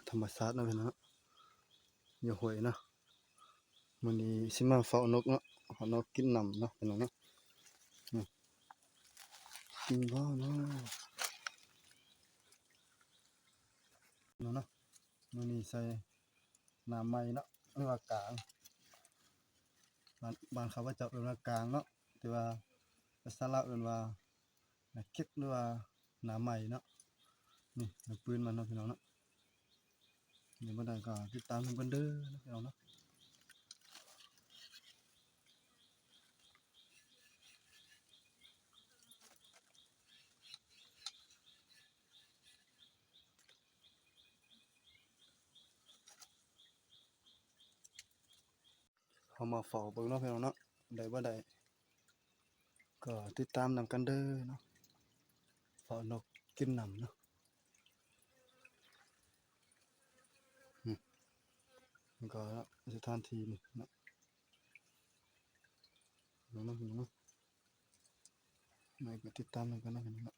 ທຳມະຊາດເນາະພີ່ນ້ອງເນາະ ຢູ່ຫ້ວຍເນາະ. ມື້ນີ້ຊິມາເຝົ້ານົກເນາະ ເຝົ້ານົກກິນນ້ຳເນາະພີ່ນ້ອງເນາະ. ນີ້ ກິນບໍ່ເນາະ ເນາະ. ມື້ນີ້ໃສ່ໜາໃໝ່ເນາະ ຫຼືວ່າກາງ ບ້ານ ບ້ານຂ້າພະເຈົ້າເອີ້ນວ່າກາງເນາະ ແຕ່ວ່າພາສາລາວເອີ້ນວ່າໜາເກັກ ຫຼືວ່າໜາໃໝ່ເນາະ. ນີ້ໜາປືນມັນເນາະພີ່ນ້ອງເນາະ. ນີ້ບໍ່ໄດ້ກໍຕິດຕາມນຳກັນເດີເນາະພີ່ນ້ອງເນາະ. ເຮົາມາເຝົ້າເບິ່ງເນາະພີ່ນ້ອງເນາະ ໄດ້ບໍ່ໄດ້ ກໍຕິດຕາມນຳກັນເດີເນາະ. ເຝົ້ານົກກິນນ້ຳເນາະ. ອືມ ມັນກໍສະຖານທີ່ນີ້ເນາະ ເນາະ ເນາະ ມາກໍຕິດຕາມນຳກັນເນາະ.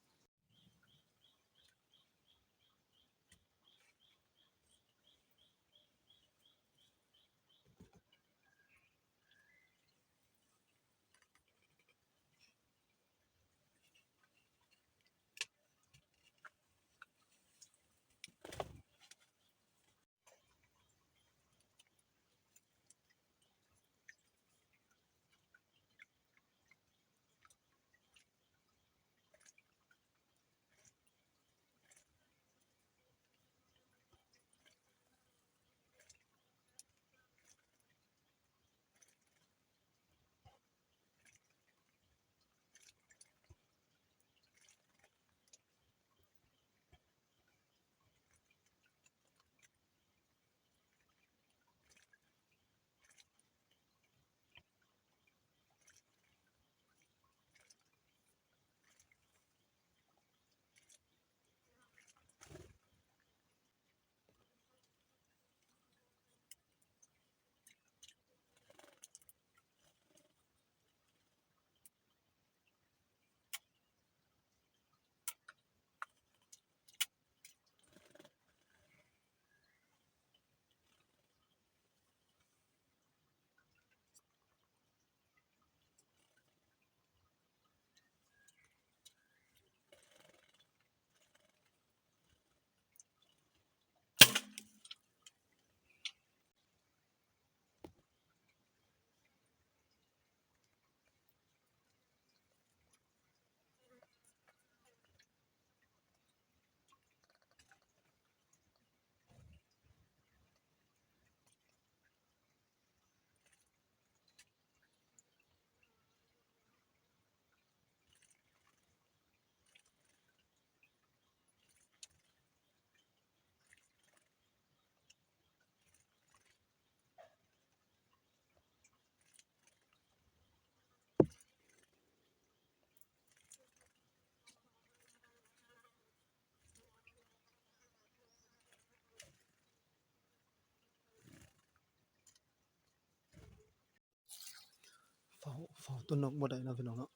ເຝົ້າ ເຝົ້າຕົ້ນນົກບໍ່ໄດ້ເນາະພີ່ນ້ອງເນາະ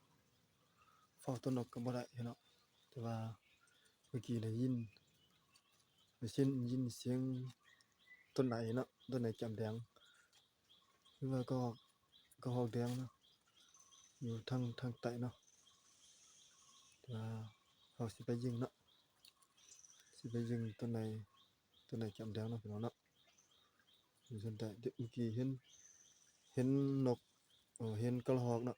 ເຝົ້າຕົ້ນນົກກໍບໍ່ໄດ້ພີ່ນ້ອງ. ແຕ່ວ່າເມື່ອກີ້ໄດ້ຍິນ ໄດ້ຍິນ ໄດ້ຍິນສຽງຕົ້ນໄນເນາະ ຕົ້ນໄນແກ້ມແດງ ຫຼືວ່າກະຮອກ ກະຮອກແດງເນາະ ຢູ່ທາງ ທາງໃຕ້ເນາະ. ແຕ່ວ່າເຮົາຊິໄປຍິງເນາະ ຊິໄປຍິງຕົ້ນໄນ ຕົ້ນໄນແກ້ມແດງເນາະພີ່ນ້ອງເນາະ. ຢູ່ຊັ້ນໃດ ເມື່ອກີ້ເຫັນ ເຫັນນົກ ເອີ ເຫັນກະຮອກເນາະ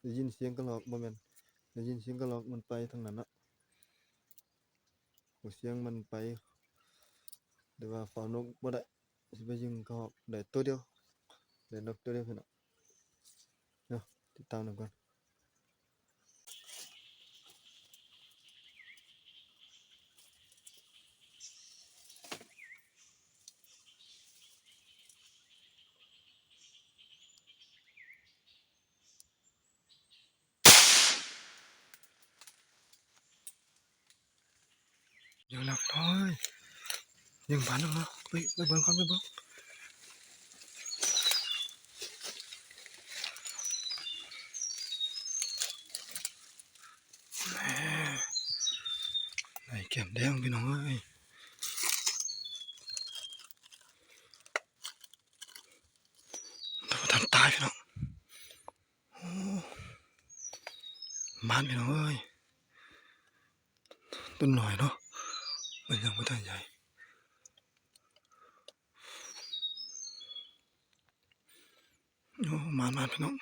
ໄດ້ຍິນສຽງກະຮອກ ບໍ່ແມ່ນ ໄດ້ຍິນສຽງກະຮອກ ມັນໄປທາງນັ້ນເນາະ ສຽງມັນໄປ ແຕ່ວ່າເຝົ້ານົກບໍ່ໄດ້ ຊິໄປຍິງກະຮອກ ໄດ້ໂຕດຽວ ໄດ້ນົກໂຕດຽວພີ່ນ້ອງ. ເນາະ ຕິດຕາມນຳກັນ. ເບິ່ງແລ້ວພີ່ນ້ອງເອີຍ ຍິງບາດໜຶ່ງເນາະ ໄປ ໄປເບິ່ງກ່ອນ ໄປເບິ່ງ. ແໝ່ ໄນແກ້ມແດງພີ່ນ້ອງເອີຍ. ໝານພີ່ນ້ອງເອີຍ ຕົ້ນນ້ອຍເນາະ ມັນຍັງບໍ່ທັນໃຫຍ່. ໂອ້ ໝານໆ ພີ່ນ້ອງ.